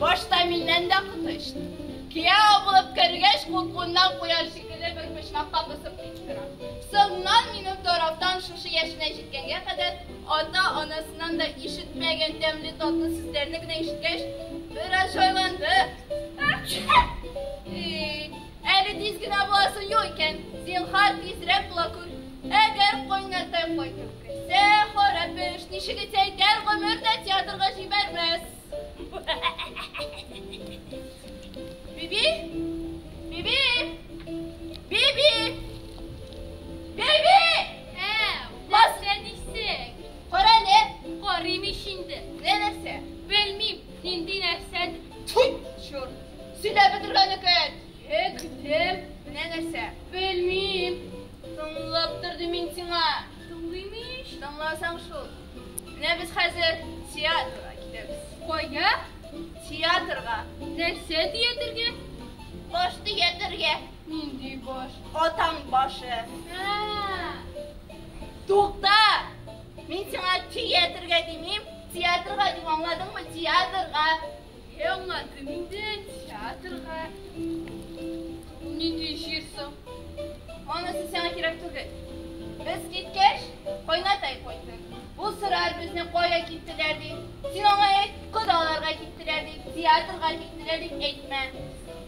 Башта миннән дә коты очты. Кияү булып кергәч, куркуыннан куян шикелле бер почмакка посып тик тора. Соңыннан минем тарафтан шушы яшенә җиткәнгә кадәр ата-анасыннан да ишетмәгән тәмле татлы сүзләрне генә ишеткәч, бераз җайланды. Әле тиз генә буласың юк икән, зинһар тизрәк була күр. Әгәр кайнатай кайтып керсә, харап эш, ничек итә әйтәр, гомер дә театрга җибәрмәс. Биби? Биби? Биби? Биби! Ә, нәрсә дисең? Кара әле. Карыйм ич инде. Менә нәрсә? Белмим, нинди нәрсәдер. Тфу, чорт. Сөйләп бетергәнне көт. Е, көтәм. Менә нәрсә? Белмим. Тыңлап тор дим мин сиңа. Тыңлыйм ич. Тыңласаң шул. Менә без хәзер театрга китәбез. Кая? Театрга. Нәрсә театрга? Баш театрга. Нинди баш? Атаң башы. А. Тукта! Мин сиңа театрга димим, театрга дим, аңладыңмы? Театрга. Е, аңладым инде, театрга. Ул нинди җир соң? Анысы сиңа кирәк түгел. Без киткәч, кайнатай кайтыр. Ул сорар безне кая киттеләр дип. Син аңа әйт, кодаларга киттеләр дип, театрга киттеләр дип әйтмә.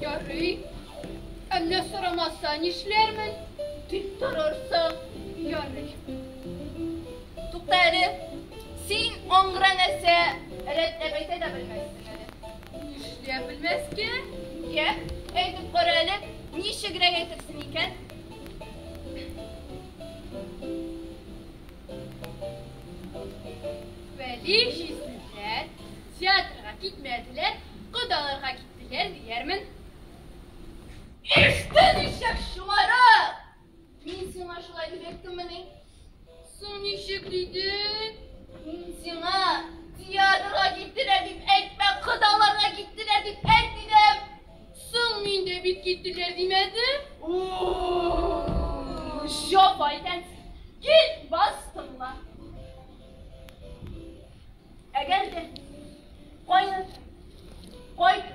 Ярый. Ә менә сорамаса нишләрмен? Тик торырсың. Ярый. Тукта әле. Син аңгыра нәрсә рәтләп әйтә дә белмәссең әле. Нишләп белмәскә? Йә, әйтеп кара әле, ничегрәк әйтерсең икән? Вәли җизниләр театрга китмәделәр, кодаларга киттеләр диярмен. Иште ничек шомара! Мин сиңа шулай дип әйттеммени? Соң ничек дидең? Мин сиңа театрга киттеләр дип әйтмә, кодаларга киттеләр дип әйт дидем. Соң мин дә бит киттеләр димәдем. Җофа икәнсең. Кил, бас, тыңла. Әгәр дә кайнатам, кайтып.